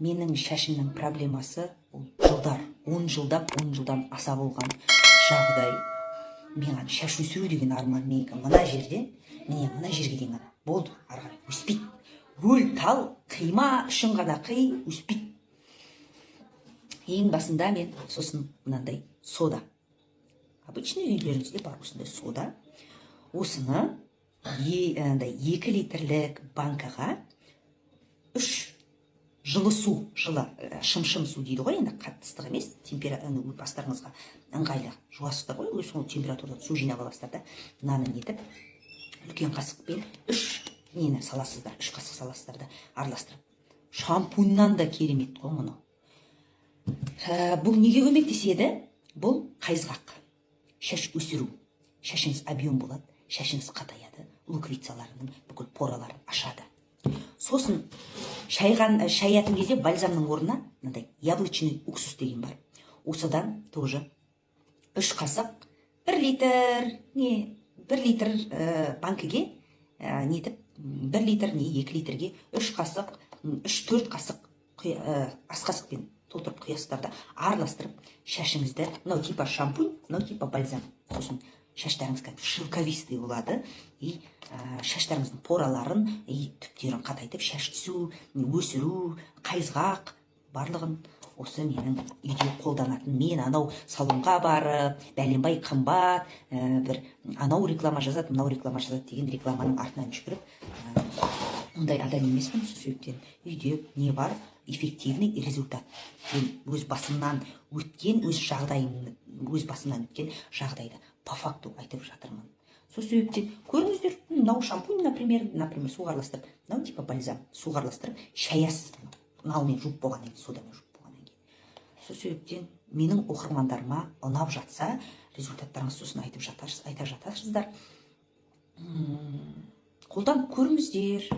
Менің шашымның проблемасы ол жылдар, 10 жылдап, 10 жылдан аса болған жағдай. Маған шаш өсіру деген арман менікі мына жерден, міне, мына жерге дейін ғана болды, ары қарай өспейді. Өл тал қима үшін ғана қи, өспейді. Ең басында мен сосын мынандай сода, обычный, үйлеріңізде бар осындай сода, осыны андай 2 литрлік банкаға үш жылы су, жылы, шым-шым су дейді ғой енді, қатты ыстық емес, бастарыңызға ыңғайлы жуасыздар ғой, сол температурада су жинап аласыздар да, мынаны нетіп, үлкен қасықпен үш нені саласыздар, 3 қасық саласыздар да, араластырып, шампуньнан да керемет қой мұны. Бұл неге көмектеседі? Бұл қайызғақ, шаш өсіру, шашыңыз объем болады, шашыңыз қатаяды, луковицаларының бүкіл пораларын ашады. Сосын шайған, шаятын кезде бальзамның орнына мынандай яблочный уксус деген бар, осыдан тоже 3 қасық 1 литр не 1 литр банкіге нетіп, 1 литр не 2 литрге 3 қасық, 3-4 қасық ас қасықпен толтырып құясыздар да, араластырып шашыңызды, мынау типа шампунь, мынау типа бальзам. Сосын шаштарыңыз кәдімгі шелковистый болады и шаштарыңыздың пораларын и түптерін қатайтып, шаш түсу, өсіру, қайызғақ, барлығын. Осы менің үйде қолданатын. Мен анау салонға барып, бәленбай қымбат, бір анау реклама жазады, мынау реклама жазады деген рекламаның артынан жүгіріп, ондай адам емеспін. Сол себептен үйде не бар, эффективный результат, мен өз басымнан өткен, өз жағдайым, өз басымнан өткен жағдайды по факту айтып жатырмын. Сол себептен көріңіздер, мынау шампунь, например, суға араластырып, мынау типа бальзам, суға араластырып шаясыз, мынаумен жуып болғаннан кейін, содамен жуып болғаннан кейін. Сол себептен менің оқырмандарыма ұнап жатса, результаттарыңызды сосын айтып жатарсыз, айта жатарсыздар. Қолданып көріңіздер.